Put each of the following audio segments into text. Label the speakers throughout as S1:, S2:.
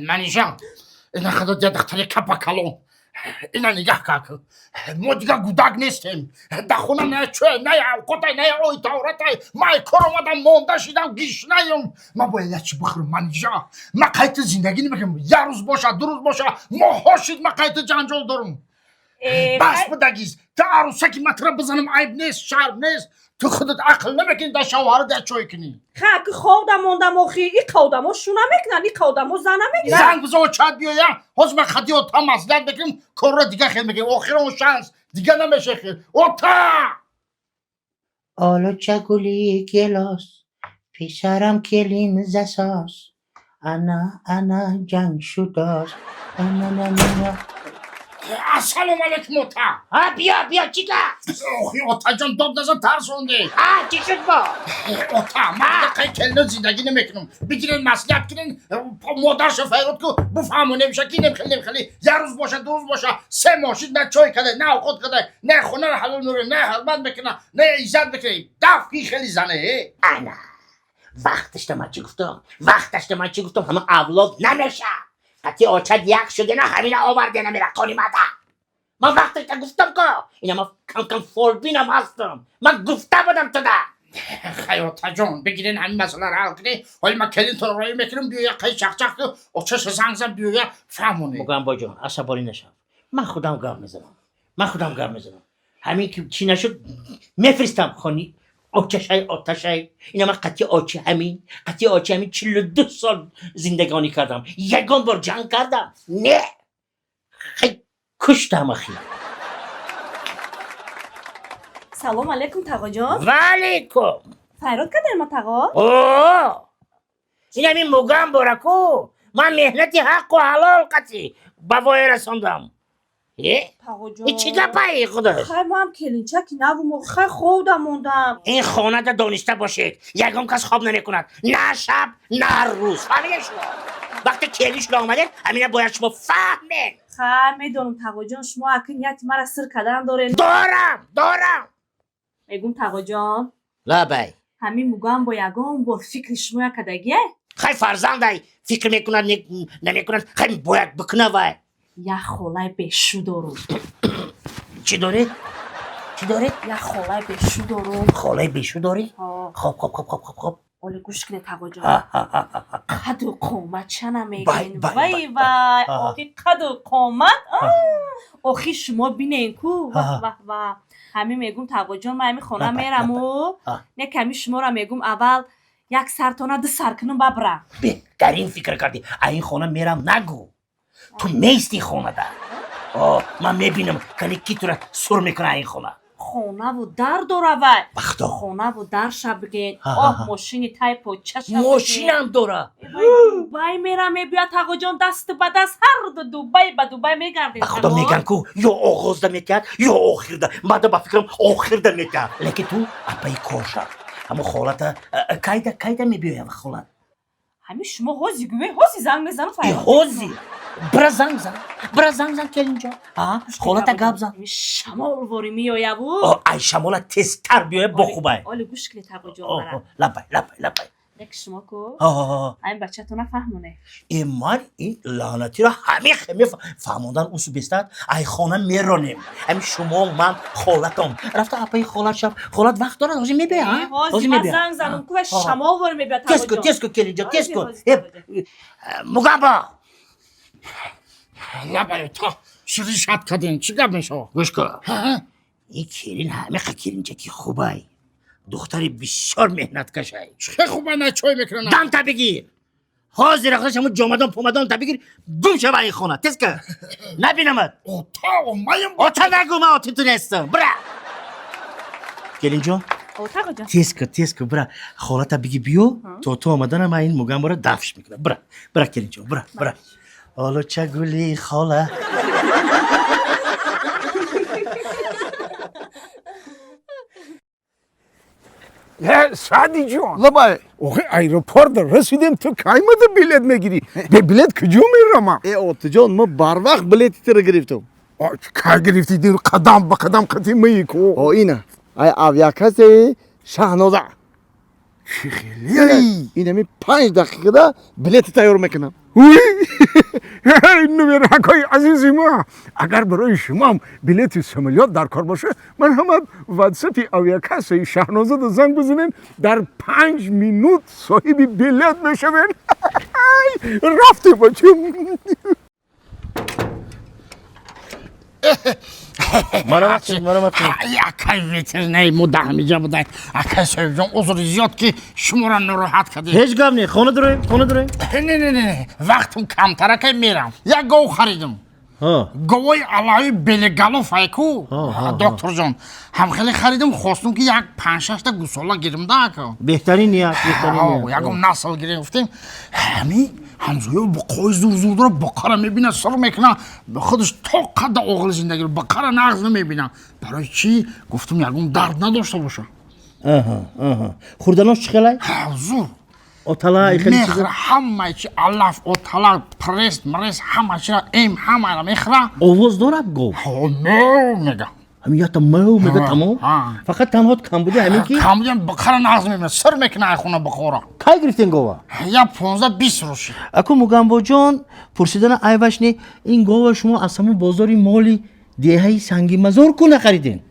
S1: Манижа, ина худо дия духтари капа калон. Ина нигаҳ кард. Мо дигар гудак нестем. Дар хона на чой, на авқотай, на ои тавратай. Ман кор омадам, монда шидам, гишнаем. Ман бояд як чи бихӯрам, Манижа. Ман қайти зиндагӣ намекунам. Як рӯз боша, ду рӯз боша, моҳҳо шид, ман қайти ҷанҷол дорам. Бас будагиз. Ту арӯсаки ман тура бизанам айб нест, шарм нест. Ту худат ақл намекунӣ дар шавҳарат як чой кунӣ.
S2: Ха, ки ховда мондам охи, иқа одамо шу намекунанд, иқа одамо зан намегиранд.
S1: Занг бизан, чат биёя. Ҳозир ман хади ота маслиҳат мекунем, корро дига хел мекунем. Охир он шанс дига намеша хел. Ота!
S3: Олуча гули гелос, писарам келин засос, ана ана ҷанг шудос, ана на на на.
S1: Ассалому алайкум, ота.
S3: Ҳа, биё, биё, чӣ гап?
S1: Охи, отаҷон, дод назан, тарсонде.
S3: Ҳа, чӣ шуд бо?
S1: Ота, ман дига келина зиндагӣ намекунам. Бигирен, маслиҳат кунен, модарша файрод ку, буфаҳмонем ки немхели немхели. Як рӯз боша, ду рӯз боша, 3 моҳ шид, на чой кадай, на авқот кадай, на хонаро ҳалол мекунад, на ҳурмат мекунад, на иззат мекунад. Даф ки хели зане, э?
S3: Ана вақташта ман чӣ гуфтам? Вақташта ман чӣ гуфтам? Ҳама авлод намеша. Қати очат як шудена, ҳамина овардена мерақони мада. Ман вақташта гуфтам ко, ина ман кам-кам фолбинам ҳастам. Ман гуфта будам туда.
S1: Хай, отаҷон, бигирен, ҳамин масъаларо ҳал кунед. Ҳоли ман келинтонро роӣ мекунам, биёя қай чақчақ ку, очаша занг зан, биёя фаҳмонед.
S3: Мугамбоҷон, асабонӣ нашав. Ман худам гап мезанам. Ман худам гап мезанам. Ҳамин ки чӣ нашуд, мефиристам хони очашай, оташай. Ина ман қатъи очи ҳамин, қатъи очи ҳамин 42 сол зиндагонӣ кардам. Ягон бор ҷанг кардам? Не. Хай, куштам ахи.
S2: Салом алейкум, тағоҷон.
S3: Ва алейкум.
S2: Файрод кардем ма, тағо?
S3: О! Ин ҳамин мугам бораку. Ман меҳнати ҳаққу ҳалол қатъи ба воя расондам. Э?
S2: Тағоҷон.
S3: Ин чӣ гапае, худо?
S2: Хай, маам келинчаки навум, хай, ховда мондам.
S3: Ин хонада дониста бошед, ягон кас хоб намекунад, на шаб, на рӯз. Фаҳмидед шумо? Вақте келин шумо омадед, ҳамина бояд шумо фаҳмед.
S2: Хай, медонам, тағоҷон, шумо аки нияти мара сир кардан доред.
S3: Дорам, дорам.
S2: Мегум, тағоҷон.
S3: Лабай.
S2: Ҳамин мугам бо ягон бор фикри шумо якадагие?
S3: Хай, фарзандай, фикр мекунад, намекунад, хай, бояд бикуна вай.
S2: Як холаи бешу дорум.
S3: Чӣ доред, чӣ доред?
S2: Як холаи бешу дорум.
S3: Холаи бешу дорӣ?
S2: Ҳо.
S3: Хоб, хоб, хоб, хоб, хоб, хоб.
S2: Оли, гӯш кунед, тағоҷон.
S3: Ҳа, ҳа, ҳа, ҳа, ҳа.
S2: Қаду қомат чана
S3: Бай,
S2: мегӯен.
S3: бай,
S2: вай
S3: бай,
S2: вай.
S3: Ҳа.
S2: Охи, қаду қомат, охи, шумо бинен ку. Ваҳ, ваҳ, ваҳ. Ҳамин мегум, тағоҷон, ман ҳамин хона
S3: Лабай,
S2: мераму
S3: Ҳа.
S2: не ками шуморо мегум, аввал як сартона ду сар кунум, бабра.
S3: Беҳтарин фикр кардӣ. А ин хона мерам нагӯ, ту меисти хонада. О, ман мебинам, кани ки тура сур мекуна ин хона.
S2: Хонаву дар дора вай.
S3: Ба худо?
S2: Хонаву дар ша биген.
S3: Ҳа,
S2: оҳ.
S3: ҳа, ҳа.
S2: Мошини тай почаша.
S3: Мошинам дора?
S2: Дубай мера мебиёд, тағоҷон, даст ба даст ҳар ду Дубай ба Дубай мегардем.
S3: Ба худо, меган ку, ё оғозда метиҳад, ё охирда. Мада ба фикрам, охирда метиҳад. Лекин ту апаи кор шав, ҳамо холата кайда, кайда мебиёяв холат?
S2: Ҳамин шумо ҳози гӯе, ҳози занг мезанам.
S3: Э, ҳози бира занг зан, бира занг зан, келинҷон, холата гап зан.
S2: Шамол вори меояву.
S3: О, ай шамола тезтар биёя, бо хубай.
S2: Оли, гӯш кунед, тағоҷон, мара.
S3: Лабай, лабай, лабай.
S2: Лек шумо ку
S3: Ҳо.
S2: ҳамин бачатона фаҳмоне.
S3: Э, ман ин лаънатиро ҳамин хеме фаҳмондан усу бестад. Ай хона меронем. Ҳамин шумо, ман, холатон рафта апаи холат шав. Холат вақт дорад, ҳозир мебиёя.
S2: Ҳози ман занг занам ку, вай шамол вори мебиёд.
S3: Тез кун, тез кун, келинҷон, тез кун. Э, мугамбо.
S1: Лабай, ота, ширишат кардем, чӣ гап мешавад?
S3: Гӯш кун, ин келин ҳамиқа келинчаки хубай, духтари бисёр меҳнаткашай.
S1: Чӣ хуба, на чой мекунад.
S3: Дамта бигир, ҳозир худаш ҳамун ҷомадон помадон та бигир, гум шава ин хона, тез кун, набинамад.
S1: Ота, омаем.
S3: Ота нагӯ, ман оти ту нестам. Бира, келинҷон.
S2: О, тағоҷон.
S3: Тез кун, тез кун, бира, холата биги, биё. То ту омадана ман ин мугамбора дафш мекунам. Бира, бира, келинҷон, бира, бира. Олуча гули хола.
S4: Е, Саъдиҷон!
S5: Лабай.
S4: Охи, аэропорт расидем, ту кай мада билет мегирӣ? Бе билет куҷо мерама?
S5: Э, отиҷон, ма барвақт билети тира гирифтам.
S4: Кай гирифтӣ? Дин қадам ба қадам қати маи ку.
S5: О, ина ай авиакассаи Шаҳноза.
S4: Чӣ хеле?
S5: Ин ҳами 5 дақиқада билети тайёр мекунам.
S4: Нумеракҳои азизи ма, агар барои шумоам билети самолёт дар кор боша, ман ҳама ватсапи авиакассаи Шаҳнозада занг бизанем, дар 5 минут соҳиби билет мешавем. Рафтем, бачам.
S3: Марамат кунед, марамат кунед.
S1: Акай ветеринарий мо дар ҳамиҷа будай. Акай Соҳибҷон, узри зиёд, ки шуморо нороҳат кардем.
S3: Ҳеҷ гап не, хона дуроем, хона дуроем.
S1: Не, не, не, вақтум камтар, акай, мерам. Як гов харидам. Говои алави белегалов айку, докторҷон, ҳам хеле харидам. Хостум, ки як панҷшашта гусола гирим да, ака.
S3: Беҳтарин ният, беҳтарин ният.
S1: Ягон насл гирем гуфтем. Ҳами ҳамзоё буқои зур зур дора, буқара мебина, сар мекуна. Худаш то қадда оғили зиндагиро буқара нағз намебина. Барои чӣ гуфтум, ягон дард надошта боша.
S3: Хӯрданош чӣ хелай?
S1: Зур.
S3: Отала хеле чиза?
S1: Мехӯра ҳамаи чи: алаф, отала, пресс мрес, ҳама чира, эм, ҳамаро мехӯра.
S3: Овоз дорад гов?
S1: Меу мега.
S3: Ҳамин якта меу мега, тамом? Фақат танҳо камбуди ҳамин ки
S1: Камбудиам буқара нағз мебина, сир мекуна айхона буқора.
S3: Кай гирифтен гова?
S1: Я 15-20 рӯз шид.
S3: Аку, Мугамбоҷон, пурсидана айбаш не, ин гова шумо аз ҳамон бозори моли деҳаи Сангимазор ку нахариден?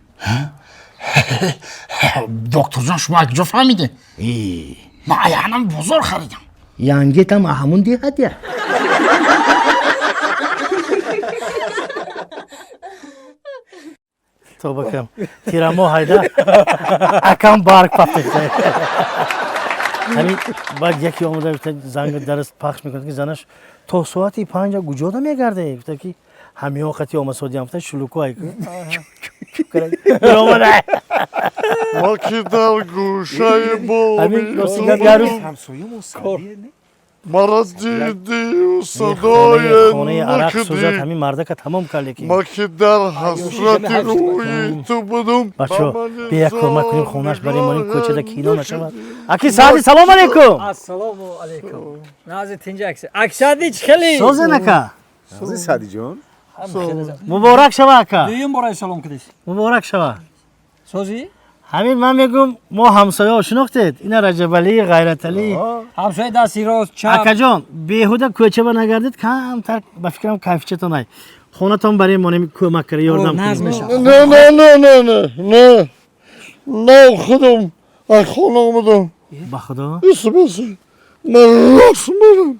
S1: Докторҷон, шумо аз куҷо фаҳмидед? Ман аянам бозор харидам.
S3: Янгетам ҳамун деҳа дия. Тобакам тирамо ҳайда, акам барг пафтеста. Ҳамин баъд яке омада гуфта, занг дарс пахш мекунад, ки занаш то соати 5 куҷода мегарде? Гуфта, ки ҳамиҳо қати омасодиам. Гуфта, шулуку ай.
S5: Ма ки дар гӯшаи
S3: Ҳамин
S5: боми
S3: рости гап, як рӯз
S5: маро дидию садои
S3: хонаи арақ сӯзад.
S5: накидӣ.
S3: Ҳамин мардака тамом карде ки
S5: Ма ки дар ҳасрати рӯи ту будум.
S3: Бачо, бе як кӯмак кунем, хонаш барем, монем, кӯчада кино нашавад. Аки Саъди, салом алейкум.
S6: Ассалому алайкум. Нази тинҷа, акси. Аксади чӣ хеле?
S3: Созен, ака.
S4: Сози, Саъдиҷон.
S3: Муборак шава, ака.
S6: Дуюм бора салом кардис.
S3: Муборак шава.
S6: Сози?
S3: Ҳамин ман мегӯм, мо ҳамсояо шинохтед, ина Раҷабалӣ, Ғайраталӣ.
S6: Ҳамсоя дасти рост, чап.
S3: Акаҷон, беҳуда кӯчаба нагардед, камтар ба фикрам кайфичатон ай. Хонатон барем, монем, кӯмак кара, ёрдам
S6: Назм
S3: кунем.
S6: мешавад.
S5: Не, не, не, не, не, не, не, худам аз хона омадам.
S3: Ба худо.
S5: Исбаси ман рост мерам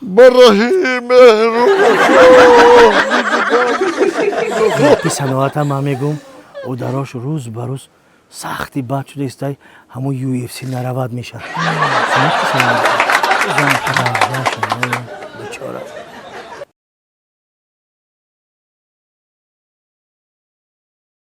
S5: ба раҳи меҳру
S3: Ки саноата, ман мегӯм, ударош рӯз ба рӯз сахти бад шуда истай, ҳамун UFC наравад мешавад. Шинохти саноат?